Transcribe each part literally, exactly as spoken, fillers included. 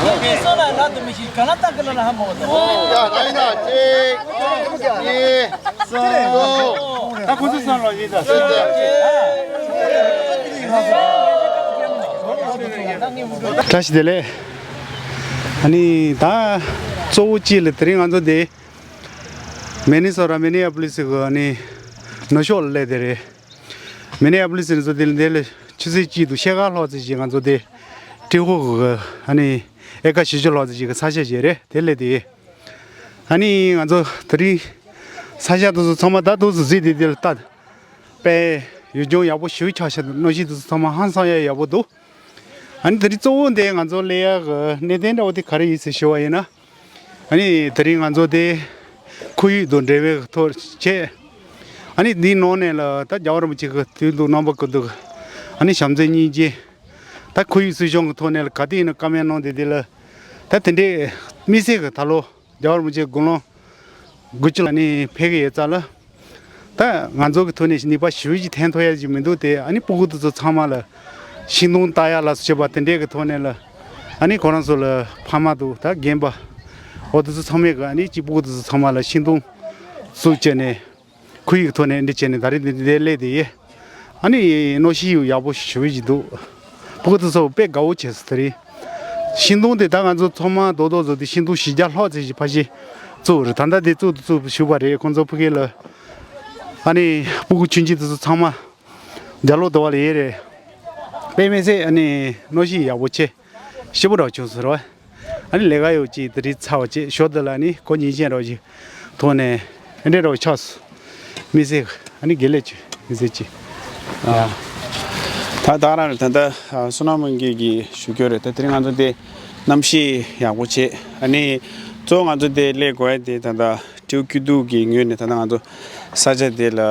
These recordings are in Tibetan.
ཡིན་གྱི་སོང་ན་ར་དུ་མི་ཤི་ག་ལ་ཏག་གི་ལ་ལ་ཧ་མོ་ཏོ། ཡ་ད་ཡིན་ན་གཅིག་གཉིས་གསུམ། ད་ཁོ་ཚོ་སང་ལོ་ཡིན་ད། བཀྲ་ཤིས་བདེ་ལེགས། ཨ་ནི་ད་གཙོ་བོ་གཅིག་ལ་དེ་རིང་ང་ཚོ་དེ་མི་ནི་སོ་ཊ་མི་ནི་ཨ་པོ་ལི་སི་གི་ཨ་ནི་ནུབ་ཕྱོགས་ལ་སླེབས་དེ་རེད། མི་ནི་ཨ་པོ་ལི་སི་ནས་ཚོ་དེ་ལ་འདི་ལ་ཆུ་ཚོད་གཅིག་ཏུ་ཕྱེད་ཀ་ལྷག་ཙམ་ཞིག་ང་ཚོ་དེ་ཏྲི་ཧོ་གི་ཨ་ནི་ཨེ་ཀ་བཞི་བཅུ་ལྷག་ཙམ་ཞིག་གི་ས་ཆ་ཞིག་རེད། དེ་སླེབས་དེ་ཨ་ནི་ང་ཚོ་དེ་རིང་ས་ཆ་དེ་ཚོ་ཚང་མ་ད་དུ་སུ་གཟིགས་དེ་དེ་ལ་ལྟ། དཔེ་ཡུལ་ལྗོངས་ཡག་པོ་ཞེ་པོ་ཆགས་ཤག་འདུག་གནམ་གཤིས་དེ་ཚོ་ཚང་མ་ཧང་སང་ཡ་ཡག་པོ་འདུག་ཨ་ནི་དེ་རིང་གཙོ་བོ་འདི་ང་ཚོ་སླེབས་ཡག་གི་གནད་དོན་འདྲ་བོ་དེ་ག་རེ་ཡིན་ཟེར་ཞུ་བ་ཡིན་ན། ཨ་ནི་དེ་རིང་ང་ཚོ་དེ་ཁོར་ཡུག་དང་འབྲེལ་བའི་ཐོག་བྱས། ཨ་ནི་འདིའི་ནང་ནས་ལ་ད་རྒྱལ་བ་རིན་པོ་ཆེ་གི་དུས་འདུག་རྣམ་པ་ཀུན་ཏུ་ཨ་ནི་བྱམས་བརྩེ་སྙིང་རྗེ། ད་ཁོར་ཡུག་སྲུང་སྐྱོང་གི་ཐོག་ནས་ལ་ག་དུས་ཡིན་ན་བཀའ་མོལ་གནང་དེ་དེ་ལ་ད་དེ་འདྲའི་དམིགས་བསལ་གི་ད་ལོ་རྒྱལ་བ་རིན་པོ་ཆེ་དགུང་ལོ་དགུ་བཅུ་ལ་ནི་ཕེབས་ཀྱི་ཡོད་ཙང་ལ། ད་ང་ཚོ་གི་ཐོག་ནས་ནུས་པ་ཞེ་པོ་ཅིག་འཐེན་ཐུབ་ཡ་ཅིག་མི་འདུག་དེ་ཨ་ནི་སྤུ་གུ་དེ་ཚོ་ཚང་མ་ལ་ཤིང་སྡོང་བཏགས་ཡ་ལ་སོགས་པ་དེ་འདྲས་ཀྱི་ཐོག་ནས་ལ་ཨ་ནི་ཁོ་རང་ཚོ་ལ་ཕ་མ་འདུག་ད་རྒན་པ་འོ་དེ་ཚོ་ཚང་མས་གི་ཨ་ནི་གཅིག་སྤུ་གུ་དེ་ཚོ་ཚང་མ་ལ་ཤིང་སྡོང་བཙུགས་བྱས་ནས་ཁོར་ཡུག་གི་ཐོག་ནས་འདི་བྱས་ནས་ད་རེས་འདི་འདི་སླེབས་དེ་ཡེ། ཨ་ནི་གནམ་གཤིས་ཡང་ཡག་པོ་ཞེ་པོ་ཅིག་འདུག་སྤུ་གུ་དེ་ཚོ་དཔེ་དགའ་བོ་བྱས་སོང་དེ་རིང་། ཤིང་སྡོང་དེ་ད་ང་ཚོ་ཚང་མ་རྡོག་རྡོག་བཟོ་དེ་ཤིང་སྡོང་བཞི་བརྒྱ་ལྷག་ཙམ་ཞིག་ཕལ་ཆེར་བཙུགས་རེད། ད་ལྟ་དེ་བཙུགས་དེ་བཙུགས་བཞུགས་པ་རེད། ཁོང་ཚོ་ཕ་གི་ལ་ཨ་ནི་སྤུ་གུ་ཆུང་ཆུང་དེ་ཚོ་ཚང་མ་རྒྱ་ལོ་དུ་བ་ལ་ཡེ་རེད། དཔེ་མི་སྲིད་ཨ་ནི་གནམ་གཤིས་ཡག་པོ་ཆེ་སྐྱིད་པོ་འདྲ་བྱུང་སོང་རེད་བ། ཨ་ནི་ལས་ཀ་ཡོད་ཅིག་དེ་རིང་ཚར་བ་ཅིག་ཞོར་དུ་ལ་ནི་གོ་ཉིན་ཤས་རོགས་ཅིག་ཐོག་ནས་ཨ་འདྲས་རོགས་ཆགས་སོང་། མི་ཟེར་ཨ་ནི་དགེ་ལས་ཅིག་མི་ཟེར་ཅིག་ཨ། ད་ད་རང་ད་ལྟ་བསོད་ནམས་དབང་རྒྱལ་གྱིས་ཞུ་རྒྱུ་རེད། ད་དེ་རིང་ང་ཚོ་དེ་གནམ་གཤིས་ཡག་པོ་བྱས། ཨ་ནི་གཙོ་བོ་ང་ཚོ་དེ་སླེབས་དགོས་ཡ་དེ་ད་ལྟ་སྤྲེའུ་སྐྱིད་སྡུག་གི་ངོས་ནས་ད་ལྟ་ང་ཚོ་ས་ཆ་དེ་ལ་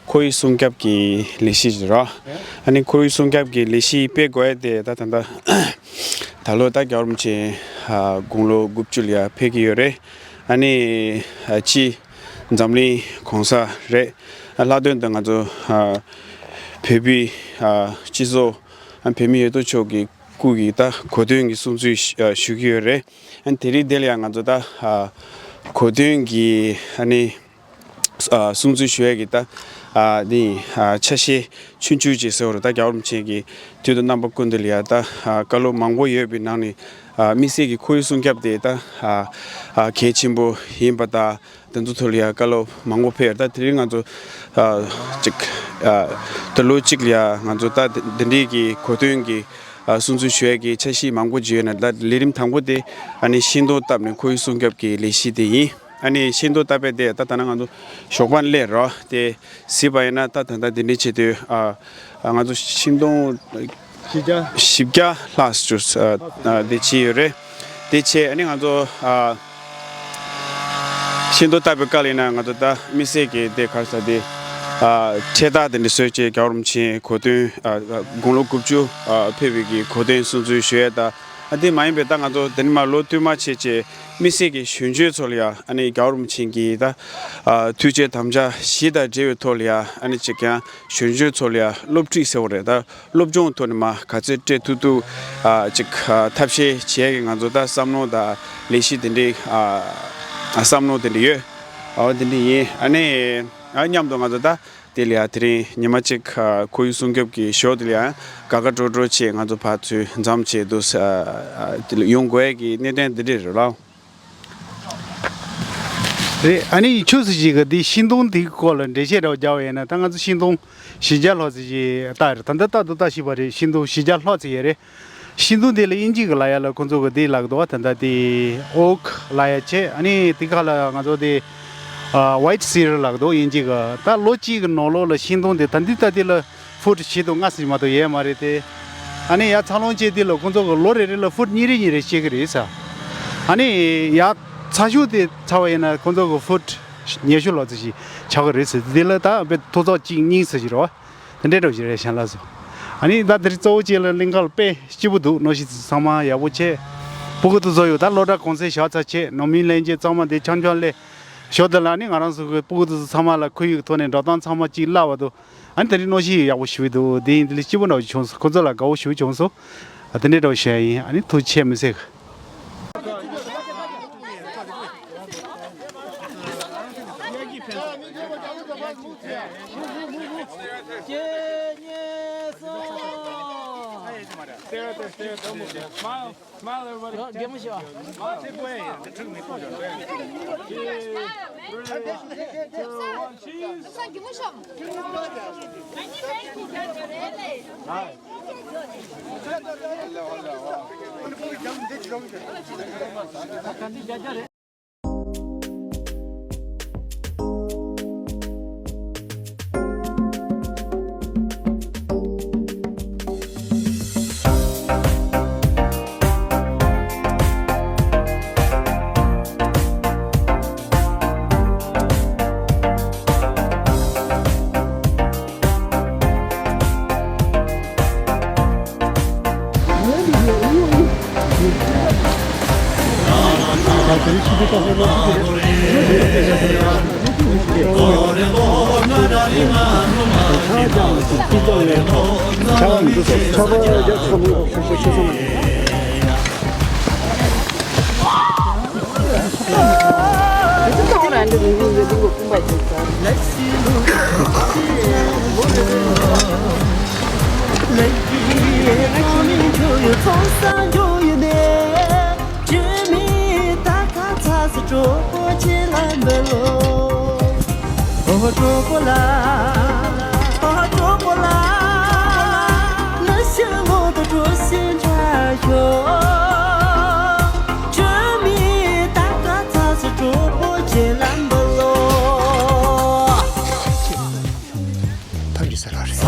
ཁོར་ཡུག་སྲུང་སྐྱོབ་ཀྱི་ལས་གཞི་ཞིག་རེད། ཨ་ནི་ཁོར་ཡུག་སྲུང་སྐྱོབ་ཀྱི་ལས་གཞི་སྤེལ་དགོས་ཡ་དེ་ད་ད་ལྟ་ད་ལོ་ད་རྒྱལ་བ་རིན་པོ་ཆེ་དགུང་ལོ་དགུ་བཅུ་ལ་ཡ་ཕེབས་ཀྱི་ཡོད་རེད། ཨ་ནི་སྤྱི་འཛམ་གླིང་གང་ས་རེད། ལྷག་དོན་དུ་ང་ཚོ་བོད་པའི་སྤྱི་ཚོགས་བོད་མི་ཡོད་དོ་ཅོག་གི་སྐུ་གི་ད་གོ་སྟོན་གྱི་སྲུང་བརྩི་ཞུ་གི་ཡོད་རེད། ཨ་ནི་དེ་རིང་དེ་ལ་ཡང་ང་ཚོ་ད་གོ་སྟོན་གྱི་ཨ་ནི་སྲུང་བརྩི་ཞུ་ཡས་ཀྱི་ད་ནི་ཆ་ཤས་ཆུང་ཆུང་ཅིག་ཟེར་བ་རེད། ད་རྒྱལ་བ་རིན་པོ་ཆེ་གི་དུས་དང་རྣམ་པ་ཀུན་ཏུ་ལ་ཡ་ད་བཀའ་སློབ་མང་པོ་ཡོད་པའི་ནང་ནས་དམིགས་བསལ་གྱི་ཁོར་ཡུག་སྲུང་སྐྱོབ་དེ་ད་གལ་ཆེན་པོ་ཡིན་པ་དང་། དེ་ཚོ་ཐོག་ལ་ཡ་བཀའ་སློབ་མང་པོ་ཕེབས། ད་དེ་རིང་ང་ཚོ་ཨ་ཅིག་ཨ་ད་ལོ་གཅིག་ལ་ཡ་ང་ཚོ་ད་འདི་འདྲའི་གི་གོ་སྟོན་གྱི་ཨ་སྲུང་བརྩི་ཞུ་ཡས་ཀྱི་འཆར་གཞི་མང་པོ་ཅིག་ཡོད་ན། ད་ལས་རིམ་དང་པོ་དེ་ཨ་ནི་ཤིང་སྡོང་བཏབ་ནས་ཁོར་ཡུག་སྲུང་སྐྱོབ་ཀྱི་ལས་གཞི་དེ་ཡིན། ཨ་ནི་ཤིང་སྡོང་བཏབ་པའི་དེ་ད་ད་ན་ང་ཚོ་ཞོགས་པ་སླེབས་རོགས་དེ་གཟིགས་པ་ཡིན་ན། ད་ད་ད་འདི་འདྲའི་བྱེད་དུས་ཨ་ང་ཚོ་ཤིང་སྡོང་བཞི་བརྒྱ་ལྷག་ཙམ་ཨ་དེ་བྱས་ཡོད་རེད། དེ་བྱས་ཨ་ནི་ང་ཚོ་ཨ་ཤིང་སྡོང་བཏབ་པའི་སྐབས་ལ་ཡིན་ན་ང་ཚོ་ད་དམིགས་བསལ་གྱི་དེ་ག་རེ་ཟེར་དེ་ཨ་འཕྲེད་ཐག་དེ་འདྲ་བཟོས་བྱས་རྒྱལ་བ་རིན་པོ་ཆེ་གོ་སྟོན་ཨ་དགུང་ལོ་དགུ་བཅུ་ཨ་ཕེབས་པའི་གི་གོ་སྟོན་སྲུང་བརྩི་ཞུ་ཡས་དང་། ཨ་དེ་མ་ཡིན་པའི་ད་ང་ཚོ་དེ་ནས་མར་ལོ་བསྟུད་མར་བྱས་བྱས་དམིགས་བསལ་གྱི་གཞོན་སྐྱེས་ཚོ་ལ་ཡ་ཨ་ནི་རྒྱལ་བ་རིན་པོ་ཆེ་གི་ད་ཨ་ཐུགས་བསྐྱེད་དམ་བཅའ་བཞི་དང་འབྲེལ་བའི་ཐོག་ལ་ཡ་ཨ་ནི་ཅིག་ཀྱང་གཞོན་སྐྱེས་ཚོ་ལ་ཡ་སློབ་ཁྲིད་ཟེར་བ་རེད། ད་སློབ་སྦྱོང་ཐོག་ནས་མར་ག་ཚོད་སྤྲད་ཐུབ་ཐུབ་ཨ་ཅིག་ཨ་ཐབས་ཤེས་བྱེད་ཡས་ཀྱི་ང་ཚོ་ད་བསམ་བློ་དང་ལས་གཞི་དེ་འདྲའི་ཨ་བསམ་བློ་དེ་འདྲ་ཡོད། ཨ་དེ་འདྲ་ཡིན། ཨ་ནི་ཨ་མཉམ་དུ་ང་ཚོ་ད་དེ་ལ་ཡ་དེ་རིང་ཉི་མ་གཅིག་ཨ་ཁོར་ཡུག་སྲུང་སྐྱོབ་ཀྱི་ཞོར་དེ་ལ་ཡ་དགའ་དགའ་སྤྲོ་སྤྲོ་བྱས་ང་ཚོ་ཕར་ཚུར་འཛོམས་བྱས་འདུག་ཨ་ཨ་དེ་ལ་ཡོང་དགོས་ཡས་ཀྱི་གནད་དོན་འདི་འདྲ་རེད་ལགས། རེད། ཨ་ནི་ཆུ་ཚོད་ཅིག་གི་འདི་ཤིང་སྡོང་འདི་སྐོར་ལ་འགྲེལ་བཤད་འདྲ་བོ་རྒྱག་པ་ཡིན་ན། ད་ང་ཚོ་ཤིང་སྡོང་བཞི་བརྒྱ་ལྷག་ཙམ་ཞིག་བཏགས་རེད། ད་ལྟ་ལྟ་དུ་ལྟ་ཤེས་པ་རེད། ཤིང་སྡོང་བཞི་བརྒྱ་ལྷག་ཙམ་ཡོད་རེད། ཤིང་སྡོང་འདི་ལ་དབྱིན་ཇི་གི་ལབ་ཡ་ལ་ཁོང་ཚོ་གི་འདི་ལབ་འདུག་བ། ད་ལྟ་དེ་ཨོག་ལབ་ཡ་བྱས། ཨ་ནི་དེ་ཁ་ལ་ང་ཚོ་དེ་ཝའིཊ་སི་ཌར་ལབ་འདུག་དབྱིན་ཇི་གི། ད་ལོ་གཅིག་གི་ནང་ལོགས་ལ་ཤིང་སྡོང་དེ་ད་འདི་ལྟ་དེ་ལ་ཕུཊ་བཞི་དང་ལྔ་ཙམ་མ་གཏོགས་ཡོད་མ་རེད་དེ། ཨ་ནི་ཡར་འཚར་ལོངས་བྱས་དུས་ལ་ཁོང་ཚོ་གི་ལོ་རེ་རེ་ལ་ཕུཊ་གཉིས་རེ་གཉིས་རེ་སྐྱེ་གི་རེད་ཟེར། ཨ་ནི་ཡར་ཚ་ཤོས་དེ་ཚར་བ་ཡིན་ན་ཁོང་ཚོ་གི་ཕུཊ་ཉི་ཤུ་ལྷག་ཙམ་ཞིག་ཆགས་ཀྱི་རེད་ཟེར། དེ་ལ་ད་དཔེ་ཐོག་བརྩེགས་གཅིག་གཉིས་ཙམ་ཞིག་རེད་བ། དེ་འདྲའི་འདྲ་བོ་ཞིག་རེད་བྱས་ལགས་སོ། ཨ་ནི་ད་དེ་རིང་གཙོ་བོ་གཅིག་ལ་གླིང་ཁ་ལ་དཔེ་སྐྱིད་པོ་འདུག་གནམ་གཤིས་ཚང་མ་ཡག་པོ་བྱས། སྤུ་གུ་དེ་ཚོ་ཡོད། ད་སློབ་གྲྭ་གུང་སེང་བཞག་ཚར་བྱས། ནང་མི་ལྷན་རྒྱས་ཚང་མ་དེ་འཆམ་འཆམ་སླེབས། ཞོར་དུ་ལ་ནི་ང་རང་ཚོ་གི་སྤུ་གུ་དེ་ཚོ་ཚང་མ་ལ་ཁོར་ཡུག་གི་ཐོག་ནས་འགྲོ་སྟངས་ཚང་མ་གཅིག་བསླབ་པ་འདུག་ཨ་ནི་དེ་རིང་གནམ་གཤིས་ཡག་པོ་ཞེ་པོ་འདུག་དེ་ཡིན་དེ་ལས་སྐྱིད་པོ་འདྲ་བོ་བྱུང་སོང་། ཁོ་ཚོ་ལ་དགའ་བོ་ཞེ་པོ་བྱུང་སོང་། ད་དེ་འདྲའི་འདྲ་བོ་བཤད་ཡིན། ཨ་ནི་ཐུགས་རྗེ་ཆེ་མི་ཟེར། Smile, everybody. One, two, one, cheese. ཐབས་ཀྱི་ཟེར་བ་རེད།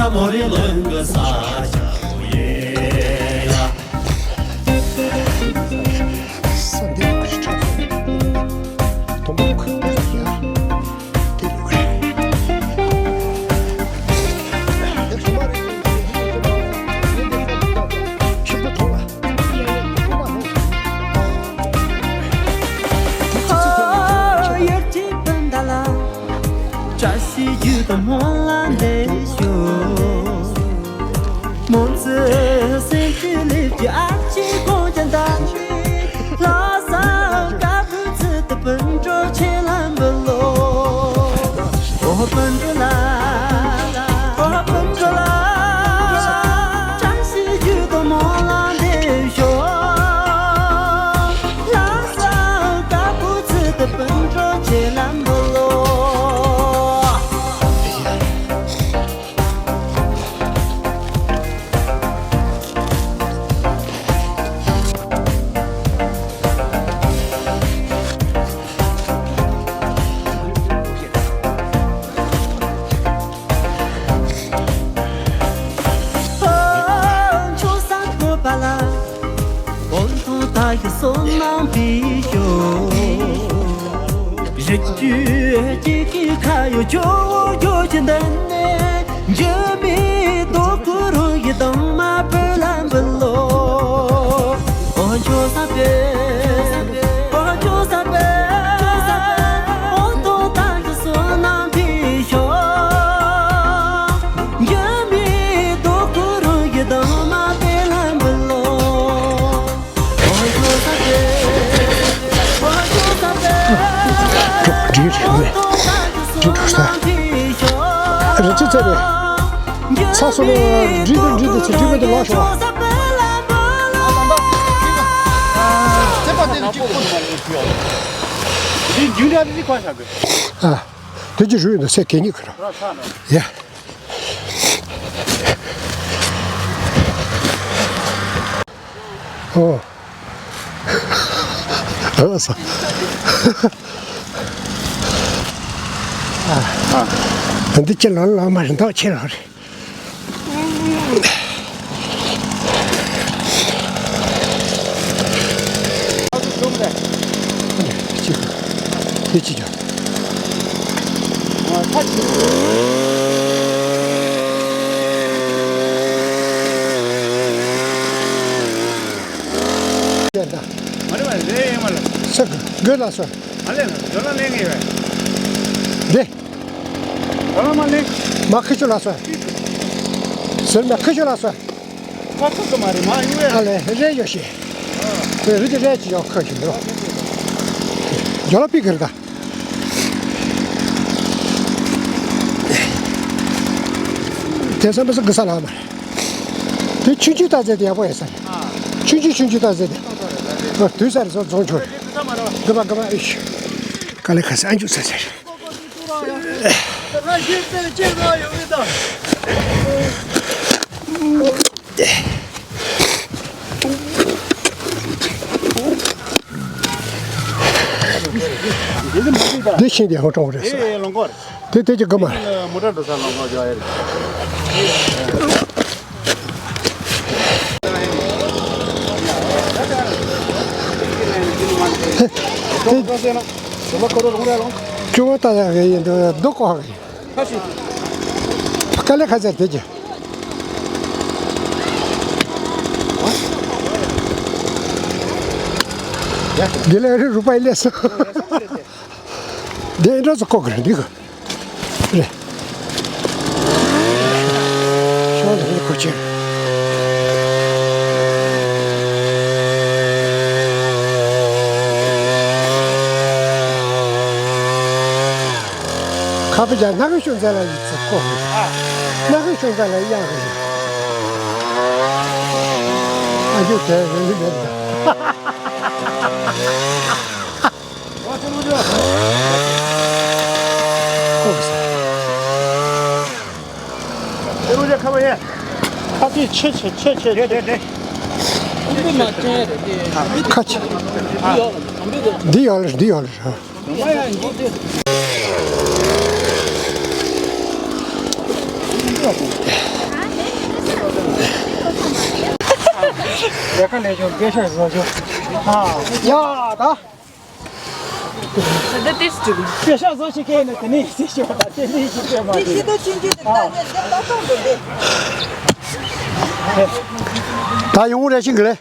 འགྲིག་རེད་མེད། འགྲིག་འགྲོ་ས། རི་ཆུ་ཚ་རེད། ཚ་སོ་ལོ་འགྲིག་འདུག་འགྲིག་འདུག་ཚེ་འགྲིག་མི་འདུག་ལགས་ཤོག་ཨ། དེ་ཀྱི་རུས་ནི་སེ་གེ་ཉིད་ཁུ་ར། ཡ། ཨོ། ཨ་ས། ཨ། འདི་ཁྱེད་ལ་ལ་མ་རེད་འདུག་ཁྱེད་ལ་རེད། འདི་ཅི་ཡོད། ས་གི་དགོད་ལ་སོ། ཨ་ལས་ན་ཇོ་ལ་ལེན་ངེས་བས། འདི། ཇོ་ལ་མ་ལེན། མ་ཁི་ཆུ་ལ་སོ། ཟེར་མ་ཁི་ཆུ་ལ་སོ། ཁ་ཁ་གི་མ་རེད་མ་ཡུ་ཡ། ཨ་ལས་རེད་ཡོ་ཤི། ཁོས་རི་དེ་རེད་ཅི་ཡོ་ཁ་ཤི་འདུག་ཇོ་ལ་པི་གི་རེད་ད། དེ་བསམ་པ་སོ་གི་ས་ལ་མ་རེད། དེ་ཆུང་ཆུང་ལྟ་ཟེར་དེ་ཡག་པོ་ཡོད་ས་རེད། ཆུང་ཆུང་ཆུང་ཆུང་ལྟ་ཟེར་དེ། ཨ་དུས་ས་རེད་སོ་རྫོང་ཆུང་རེད། ག་པ་ག་པ་ཨིཤ། ག་ལེ་ཁ་ས་ཨ་འཇུ་ས་ཟེར། འདི་ཤིང་དེ་ཧོ་ཀྲོང་རེད་ས། དེ་དེ་ཅི་ག་མ་རེད། མོ་ཊ་འགྲོ་ས་ལ་ལོག་འཇོག་ཡ་རེད། ཅུང་ལྟ་ཡག་གི་ཡིན་འདུག་སྡུག་གོ་གི་ཡིན། དཀའ་ལས་ཁ་ཚར་དེ་ཀྱི། དེ་ལས་རི་རུ་པའི་ལས་སོ། དེ་འདྲ་ཚོ་ལྐོག་གི་རེད་འདི་གི་རེད། ཤོག་ལ་རེད་ཁོ་ཆེ། ཁ་པི་ཅག་ནག་གི་ཤུན་ཚ་ལ་ཡིད་ཚ་ཁོ། ནག་གི་ཤུན་ཚ་ལ་གཡང་གི་ཡིན། ཨ་ཇོ་དེ་རེད་མི་མེད་ད། ཁ་ཆེ་ཆེ་ཆེ་ཆེ། ཁ་ཆེ། འདི་ཡོད་ལ་འདི་ཡོད་ལ། ཡ་ད། འདི་ཏིས་ཅིག་སྐད་ཆ་བཟོ་ཞིག་སྐད་ནས་དེ་ནས་ཞིག་ཤོད་པ་དེ་ནས་ཞིག་ཤོད་པ་དེ། ཤི་དོ་ཅིན་ཅིན་དེ་ད་ནས་ཞིག་ལྟ་སྟངས་འདུག་སྟེ། ད་ཡོང་རེ་ཞིག་གི་ལེ།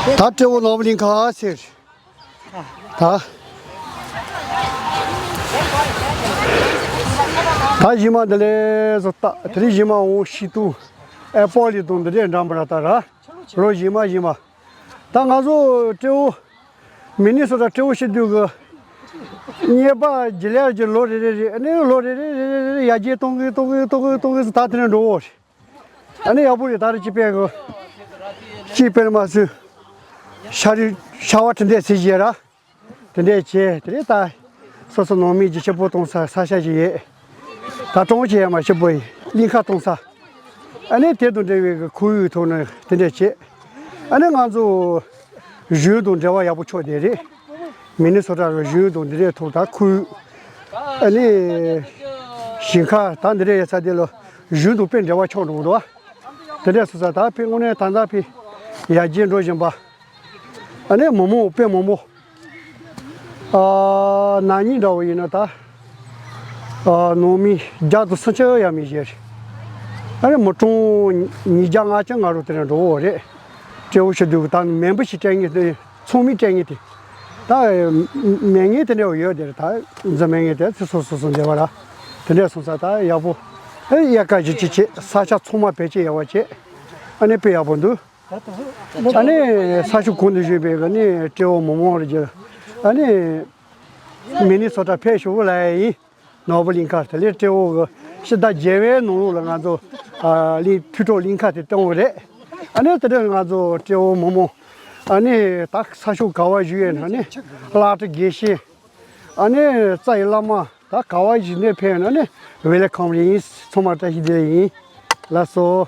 ད་སྤྲེའུ་ནོར་བུ་གླིང་ཁ་ཟེར། ད། ད་གཞི་མ་འདི་ལས་བཟོ་ལྟ་དེ་རིང་གཞི་མ་འོང་ཤི་ཏུ། ཨེ་པོ་ལི་དང་འདི་འདྲའི་འགྲམ་པ་ར་ད་ར། ལོ་གཞི་མ་གཞི་མ། ད་ང་ཚོ་སྤྲེའུ། མི་ནི་སོ་ཊ་སྤྲེའུ་ཤི་དུས་ཀྱི། རྙེད་པ་ཇི་ལེར་གྱི་ལོ་རེ་རེ་རེ་ཨ་ནི་ལོ་རེ་རེ་རེ་རེ་རེ་ཡར་རྒྱས་གཏོང་གི་གཏོང་གི་གཏོང་གི་གཏོང་གི་ད་དེ་ནས་འགྲོ་འོ་རེད། ཨ་ནི་ཡག་པོ་རེད་ད་རེ་ཅི་སྤེལ་གི། ཅི་སྤེལ་མ་སུ། ཤ་རི་ཤ་བ་དེ་འདྲས་ཟེར་བྱས་ར། དེ་འདྲས་བྱས་དེ་རེད་ད། སོ་སོ་ནང་མི་གྱི་ཆེ་པོ་གཏོང་ས་ས་ཆ་ཞིག་ཡོད། ད་གྲོང་ཁྱེར་ཡ་མ་ཆེ་པོ་ཡིན་གླིང་ཁ་གཏོང་ས། ཨ་ནི་དེ་དང་འབྲེལ་བའི་ཁོར་ཡུག་ཐོག་ནས་དེ་འདྲས་བྱས། ཨ་ནི་ང་ཚོ་གཞུང་དང་འབྲེལ་བ་ཡག་པོ་ཆོག་དེ་རེད། མི་ནི་སོ་ཊ་གི་གཞུང་དང་འདི་འདྲས་ཐོག་ད་ཁོར་ཡུག་ཨ་ནི་ཞིང་ཁ་ད་འདི་འདྲས་ཡོད་ས་དེ་ལ་གཞུང་དང་དཔེ་འབྲེལ་བ་ཆོག་འགྲོ་འདུག་བ། དེ་འདྲས་སོང་ཙང་ད་ཕི་དངོས་གནས་ད་ལྟ་ཕི་ཡར་རྒྱས་འགྲོ་བཞིན་པ། ཨ་ནི་མི་མང་དཔེ་མང་པོ། ཨ་ན་ནིང་འདྲ་བོ་ཡིན་ན་ད། ཨ་ནང་མི་བརྒྱ་དང་སུམ་ཅུ་ཡས་མས་ཞིག་རེད། ཨ་ནི་མི་གྲངས་ཉིས་བརྒྱ་ལྔ་བཅུ་ང་རུ་དེ་འདྲ་འགྲོ་འོ་རེད། སྤྲེའུ་ཤི་དུས་ད་མེ་འབུ་ཞིག་སྤྲད་ངེས་དེ་ཚང་མས་སྤྲད་ངེས་དེ། ད་མེ་ངན་དེ་འདྲ་ཡོད་དེ་རེད་ད་འཛི་མེ་ངན་དེ་ཚེ་སོ་སོ་སོ་འདེ་བ་ར། དེ་འདྲ་སོང་ཙང་ད་ཡག་པོ། ཨེ་ཡལ་ག་ཞིག་ཅིག་བྱེད་ས་ཆ་ཚང་མ་བེད་སྤྱོད་ཡག་པོ་བྱེད། ཨ་ནི་དཔེ་ཡག་པོ་འདུག་ཨ་ནི་ས་ཕྱོགས་གང་དུ་བཞུགས་པའི་གི་ནི་སྤྲེའུ་མི་མང་རེ་གྱི་ཨ་ནི་མི་ནི་སོ་ཊ་ཕེབས་ཞུ་གི་ལ་ཡིན། ནོར་བུ་གླིང་ཁ་དེ་ལས་སྤྲེའུ་གི་ཕྱི་ཟླ་བརྒྱད་པའི་ནང་ལོགས་ལ་ང་ཚོ་ཨ་གླིང་ཐོས་གྲོལ་གླིང་ཁ་དེ་གཏོང་གི་རེད། ཨ་ནི་དེ་འདྲ་ང་ཚོ་སྤྲེའུ་མི་མང་ཨ་ནི་ད་ས་ཕྱོགས་ག་བ་བཞུགས་ཡོད་ན་ནི་བླ་སྤྲུལ་དགེ་བཤེས་ཨ་ནི་རྩ་ཡི་བླ་མ་ད་ག་བ་བཞུགས་ནས་ཕེབས་ན་ནི་ཝེ་ལི་ཁམ་ཡིན། ཚང་མ་བཀྲ་ཤིས་བདེ་ལེགས་ཡིན། ལགས་སོ།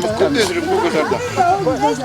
རིང་པོ་ཁོ་ལྟས་སུ་རིང་པོ་དགོས་ས་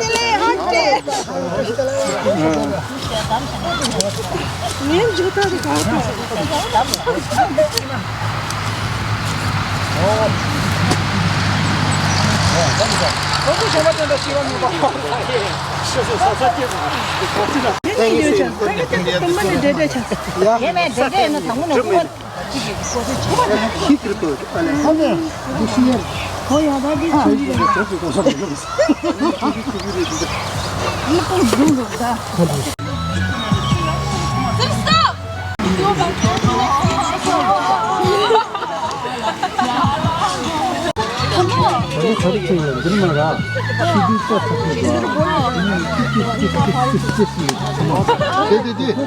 འདྲ། ཁ་རི་ཁྱེད་ལ་འདིར་མ་ར། ཤི་དུས་ལྟ་ཐག་གི་ར། ཏི་ཏི་ཏི་ཏི་ཏི་ཏི་ཏི། དེ་དེ་དེ།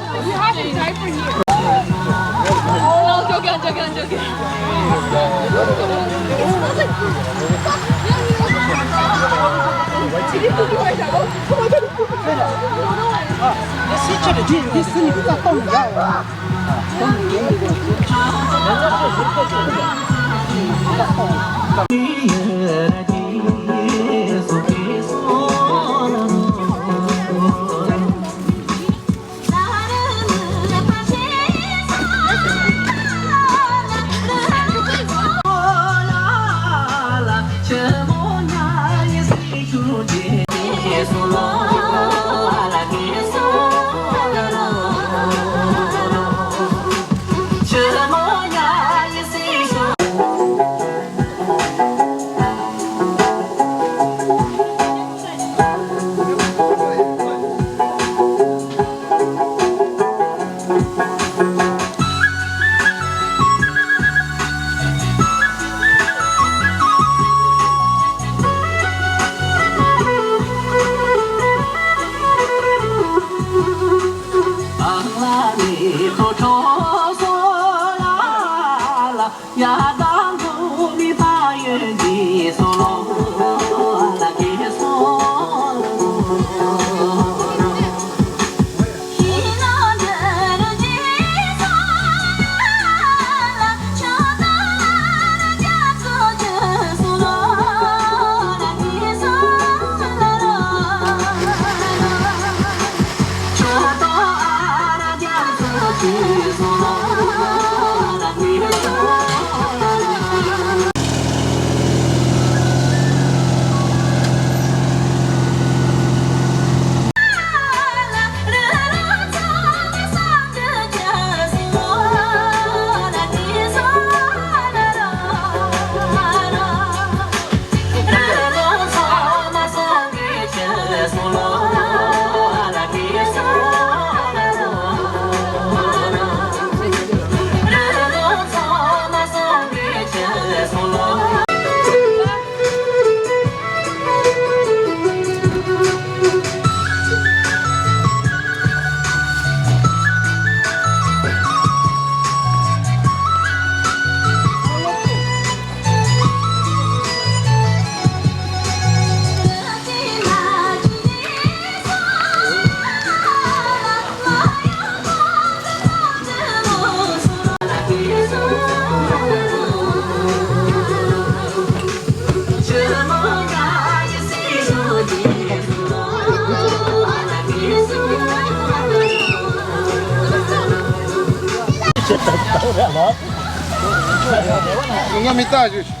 ང་མི་ལྟ་ཞུ།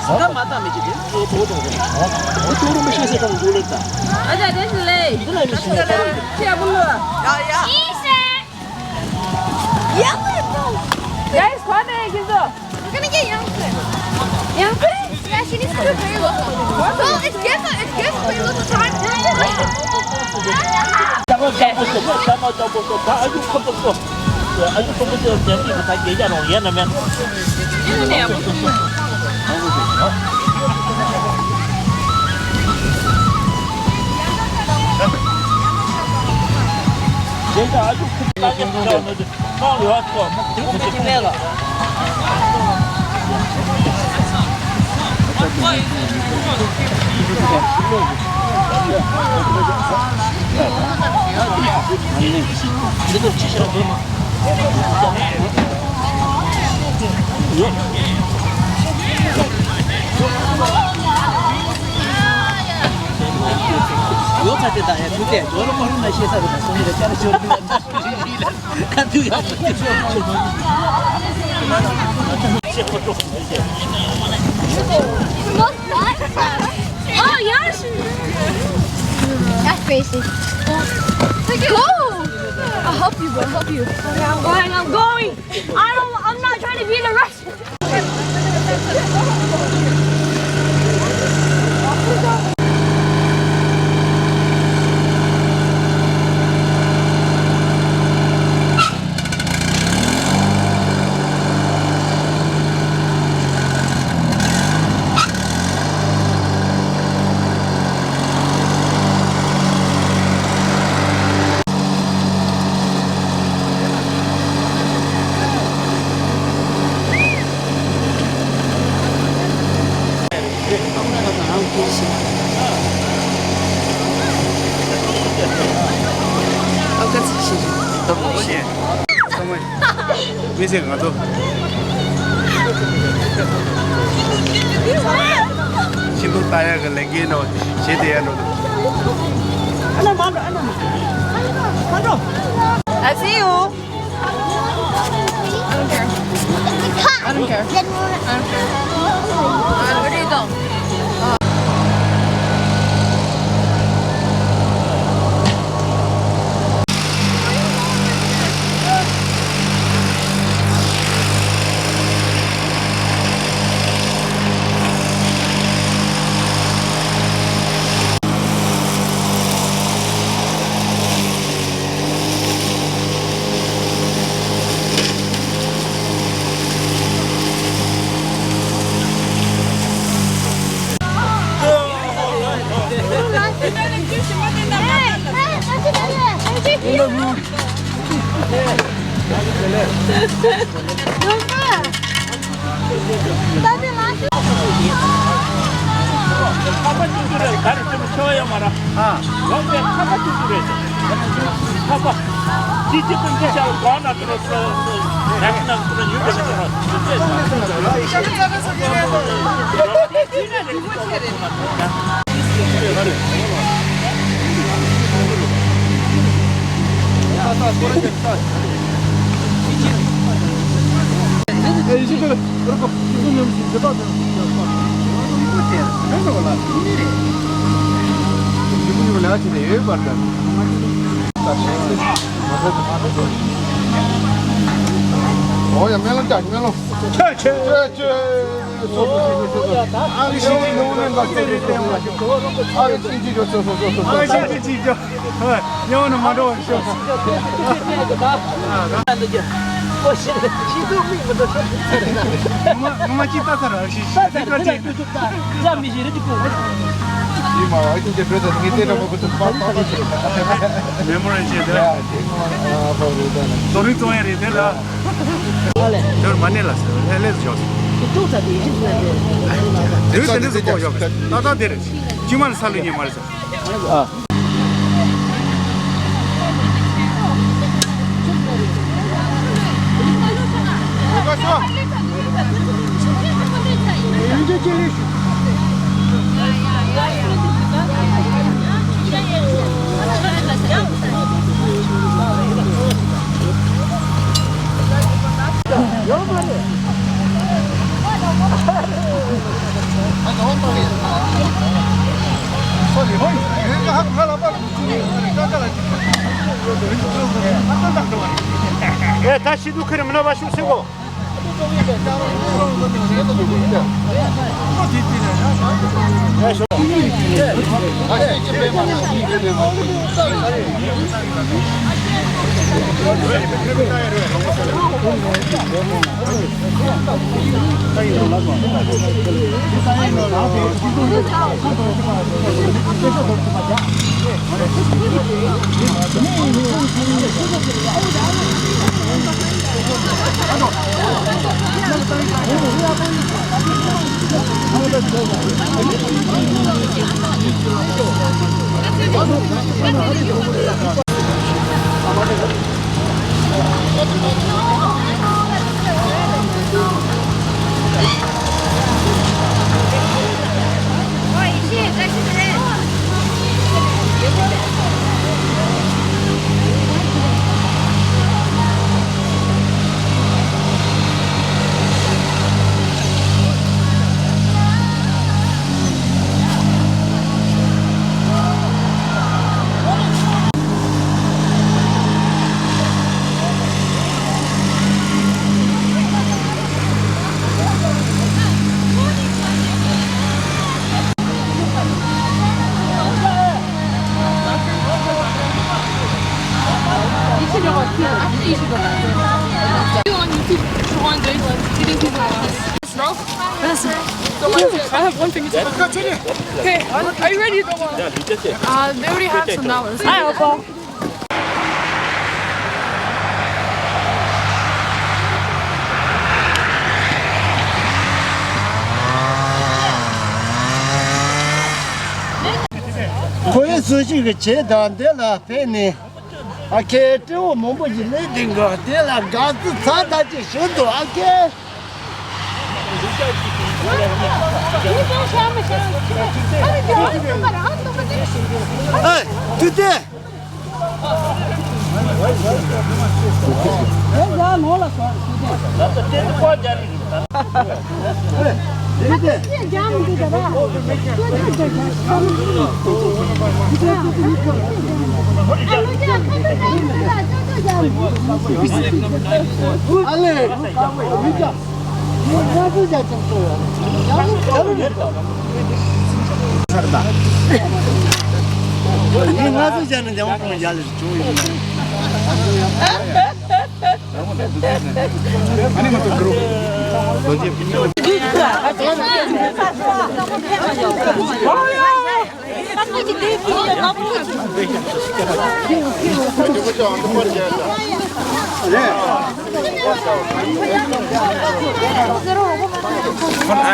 ད་མ་ལྟ་མི་བྱེད་དེ། ཨ་ཅག་དེ་ཞིག་ལས། འདི་ལ་མི་ཤེས། ཁྱེད་ཡག་པོ་འདུག་ཡ་ཡ། Guys, what are you doing? We're gonna get young food. Young food? Yeah, she needs to do very well. Well, it's good for, it's good for your little time. Oh, yes. That's crazy. Go! I'll help you, bro. I'll help you. Okay, I'm going. I'm going. I don't. I'm not trying to be in a rush. མི་ཚེ་ང་ཚོ་ཤིང་སྡོང་ལྟ་ཡག་གི་ལས་འགན་ནང་བྱེད་བསྡད་ཡག་འགྲོ་འདུག I see you. I don't care. I don't care. Where do you go? ཁ་པར་ཅིག་ཏུ་རེད། ག་རེ་ཟེར་ན་ཆོ་ཡོད་མ་ར། ཨ། ལོག་པའི་ཁ་པར་ཅིག་ཏུ་རེད། ཁ་པར། ཅི་ཅི་ཀུན་ཅི་བྱ་བ་གོང་ན་ཏུ་ར་སོ་སོ། ར་ཤི་ན་ཏུ་ར་ཉུ་ཏུ་ར་སོ་སོ། ཨོ་ཡ་སྨོན་ལམ་རྒྱག་སྨོན་ལམ། ཆོས་ཆོས། ཆོས་ཆོས། སོ་སོ་སོ་སོ། ཨ་རི་ཤི་ཅི་ནོ་ནན་ག་སོ་སོ་སོ་སོ། ཨ་རི་ཤི་ཅི་ཇོ་སོ་སོ་སོ་སོ། ཨ་རི་ཤི་ཅི་ཇོ། ཡང་ན་མ་འགྲོ་བར་ཤོག་ངོ་མ་ངོ་མ་ཅི་ལྟ་ཚར་ར་ཤི་ཤི་ལྟ་ཚར་ར། ཅི་མ་ཨ་ཅིན་གྱི་བྲོས་ཚར་ངས་དེ་འདྲ་མོ་གོ་ཚུགས་པ་ཏག་ཏག་ཞིག་རེད། མེ་མོ་རེད་ཅེས་དེ། ཡ་དེ་ངོ་ཨ་བ་རེད་ད་ལ། བཟོ་རིག་བཙོང་ཡས་རེད་དེ་ལ། དེར་མ་གནས་ལ་ཟེར་ལྷས་ལྷས་སུ་འཇོག་ཟེར། དེ་དེ་འདྲ་ཟེར་ཀོ་ཞོག་ཏག་ཏག་དེ་རེད། ཅི་མ་ལ་ས་ལུས་ཉེ་མ་རེད་ཟེར། ཨ། ཨེ་ད་ཤི་དུ་ཁེར་མི་ན་བ་ཤུགས་སེ་གོ། Bro? Yes, sir. I have one thing to tell you. Okay, are you ready? Uh, they already have some dollars. Hi, Oppo. ཁོ་ཡི་སུ་ཞིག་གི་བྱེད་དང་འདི་ལ་ཕེབས་ནས། ཨ་ཁེ་སྤྲེའུ་མང་པོ་ཞིག་སླེབས་འདུག་ག་དེ་ལ་དགའ་བསུ་ཚ་ཐག་ཆོད་ཞུ་འདུག་ཨ་ཁེ། ཨེ། དུས་དེ།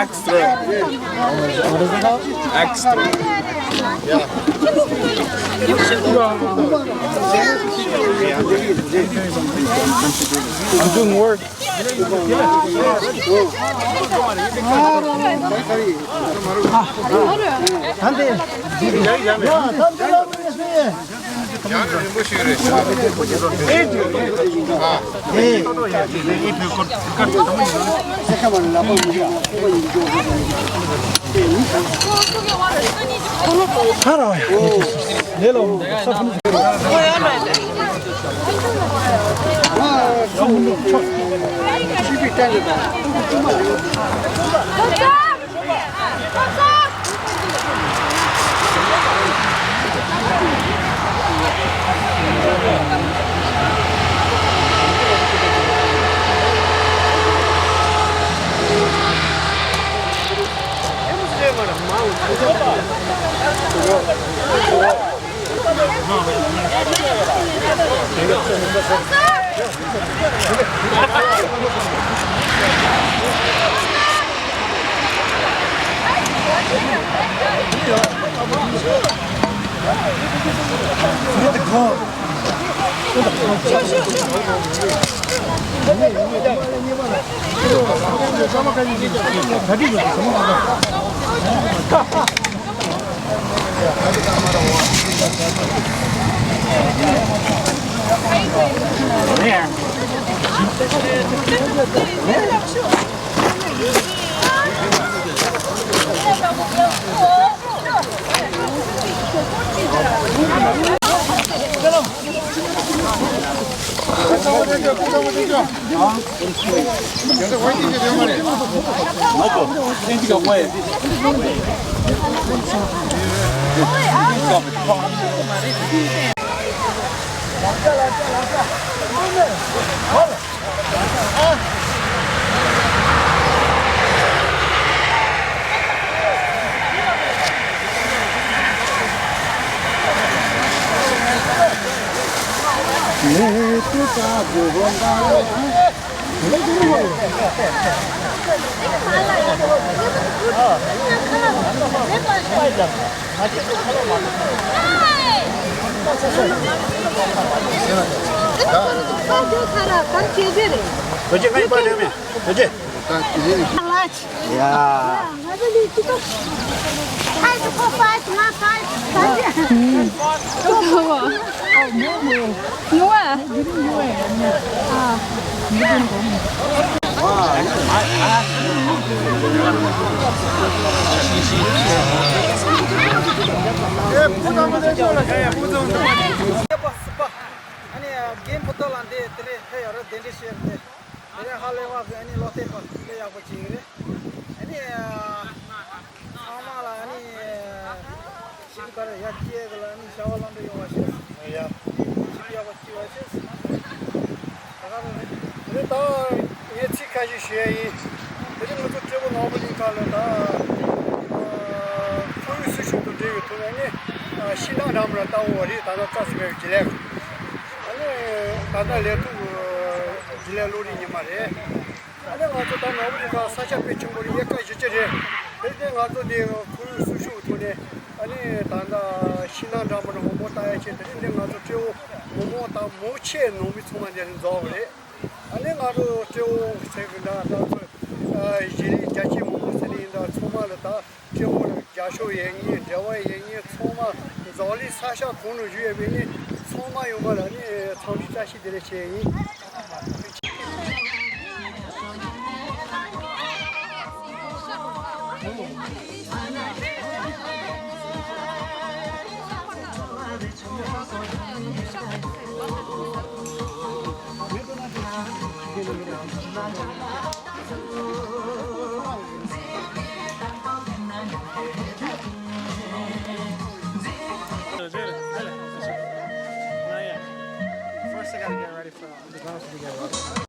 Extra. Extra. I'm doing work. ཨ་ནི་རྒན་ཕུ་ཐོག་ལ་འདི་དེ་རིང་ཕེབས་ཡོད་རེད། གདན་འདྲེན་ཞུས་ཏེ། དེ་རིང་ཧ་ལས་པ་གི་ཨ་ནི་ལོ་བསྟར་པ་དཔེ་ཡག་པོ་བྱེད་ཀྱི་རེད། ཨ་ནི་ཚང་མ་ལ་ཨ་ནི་ཤིན་ཏུ་ག་རེ་ཡར་སྐྱེས་ཀྱི་ལ་ཨ་ནི་བྱ་བ་ལམ་འགྲོ་ཡོང་བ་ཞིག་ཡ། ཤིན་ཏུ་ཡག་པོ་སྐྱེས་པ་ཞིག་ད་ག་རེ་རེད། དེ་ད་ངས་ཚིག་ཁ་ཤས་ཞུ་ཡ་ཡིན། དེ་རིང་ང་ཚོ་སྤྲེལ་པོ་ནོར་བུ་གླིང་ཁ་ལ་ད་ཁོར་ཡུག་སྲུང་སྐྱོབ་དང་འབྲེལ་བའི་ཐོག་ནས་ནི་ཤིང་ནགས་འགྲམ་ལ་ལྟ་བ་རེད། ད་ལྟ་རྩྭ་ཟིན་པའི་བྱེད་ལས། ཨ་ནི་ད་ལྟ་ལས་ཐོག་བྱེད་ལས་གློ་རིག་ཉི་མ་རེད། ཨ་ནི་ང་ཚོ་ད་ནོར་བུ་གླིང་ཁ་ས་ཆ་དཔེ་ཆེན་པོ་རེད། ཨེ་ཀར་བཞི་བཅུ་རེད། དེ་ནས་ང་ཚོ་འདི་ཁོར་ཡུག་སྲུང་སྐྱོབ་ཐོག་ནས་ཨ་ནི་ད་ལྟ་ཤིང་ནགས་འདྲ་མི་འདྲ་སྔོན་པོ་བཏང་ཡ་ཆེད་དེ་རིང་འདི་ང་ཚོ་སྤྲེའུ་མོག་མོག་དང་མོག་ཆེ་ནང་མི་ཚང་མ་འདིར་འཛོམས་པ་རེད། ཨ་ནི་ང་ཚོ་སྤྲེའུ་ཟེར་གི་འདྲ་ད་ཚོ་གཞི་རིམ་རྒྱ་ཆེ་མང་པོ་ཟེར་ནི་ཡིན་ད་ཚང་མ་ལ་ད་སྤྲེའུ་ལ་རྒྱབ་སྐྱོར་ཡོད་མཁན་འབྲེལ་བ་ཡོད་མཁན་ཚང་མ་འཛམ་གླིང་ས་ཆ་གང་ན་བཞུགས་ཡོད་པའི་ནི་ཚང་མ་ཡོང་བ་ལ་ནི་འཚམས་འདྲི་བཀྲ་ཤིས་བདེ་ལེགས་ཞུ་ཡ་ཡིན། First, I gotta get ready for the girls to get ready.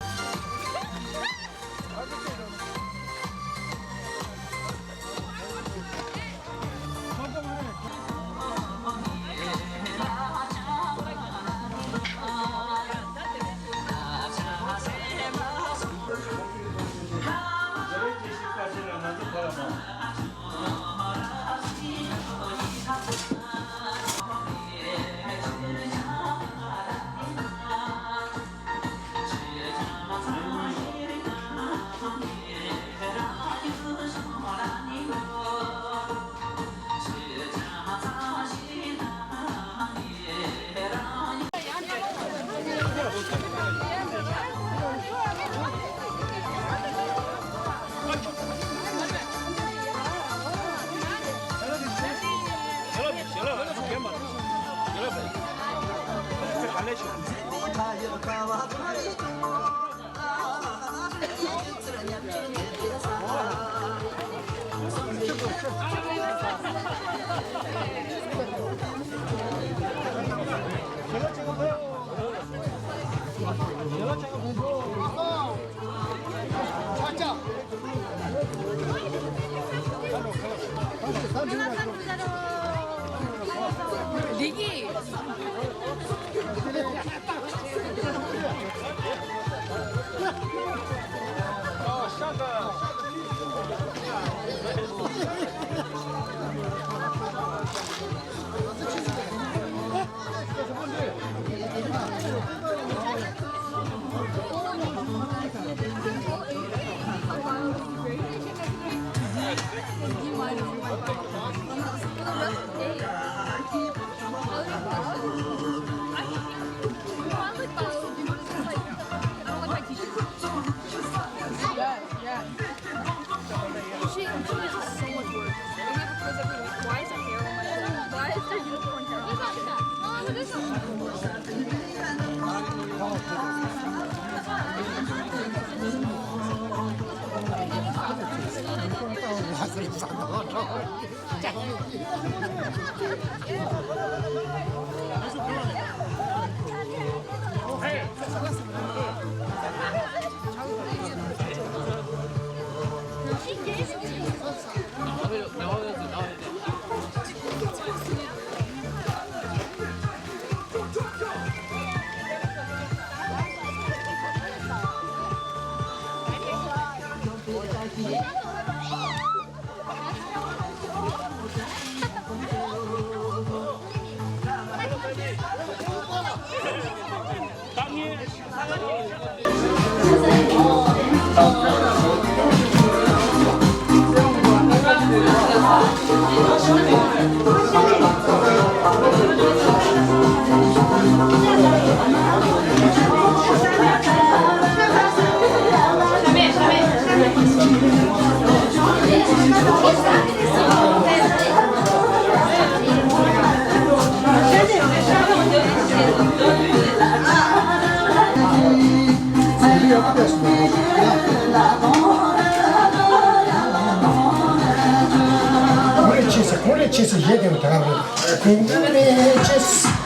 ཁོང་རེ་ཆེ་ས་ཁོང་རེ་ཆེ་ས་གཞས་དེ་ནི་དེ་རང་རེད། ཁོང་རེ་ཆེ་ས།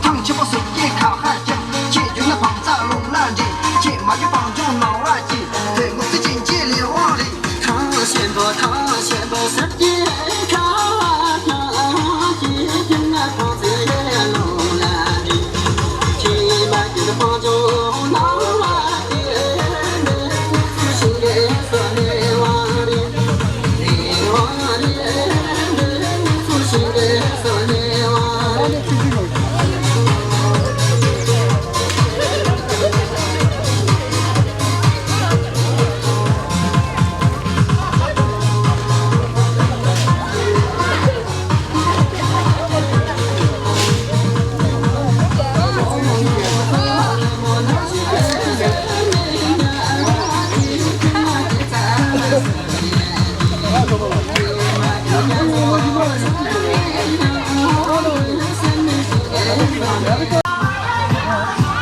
ཐང་ཆེན་པོ་ཟུར་གྱི་ཁ་ཁ་རྒྱབ། ཁྱེད་རྒྱུ་ན་བང་རྩ་ལུང་ལ་འདྲེན། ཁྱེད་མ་རྒྱུ་བང་ཆུང་ནང་ལ་སྐྱེས། དེ་ངོ་ཚ་ཅན་གྱི་ལས་དབང་རེད། ཐང་ཆེན་པོ་ཐང་ཆེན་པོ་ཟུར་གྱི་ཁ་ཁ་ཁྱེད་རྒྱུ་ན་བང་རྩ་ལུང་ལ་འདྲེན། ཁྱེད་མ་རྒྱུ་བང་ཆུང་ནང་ལ་སྐྱེས།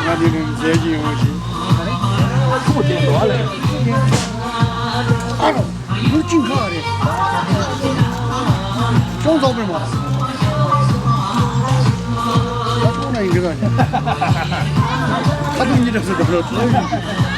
ང་འདི་ནས་མཇལ་གྱི་ཡོང་ཞིག་ཁུག་དེ་འདུག་ལ། ཨ་རོ། ལུག་ཅིང་ཁ་རེད། ཅུང་ཙོག་པོ་མ། ཁོང་ན་ཡིན་གི་ར། ཁ་ཐུག་གཉིས་འདྲ་སུ་འགྲོ་ལོ།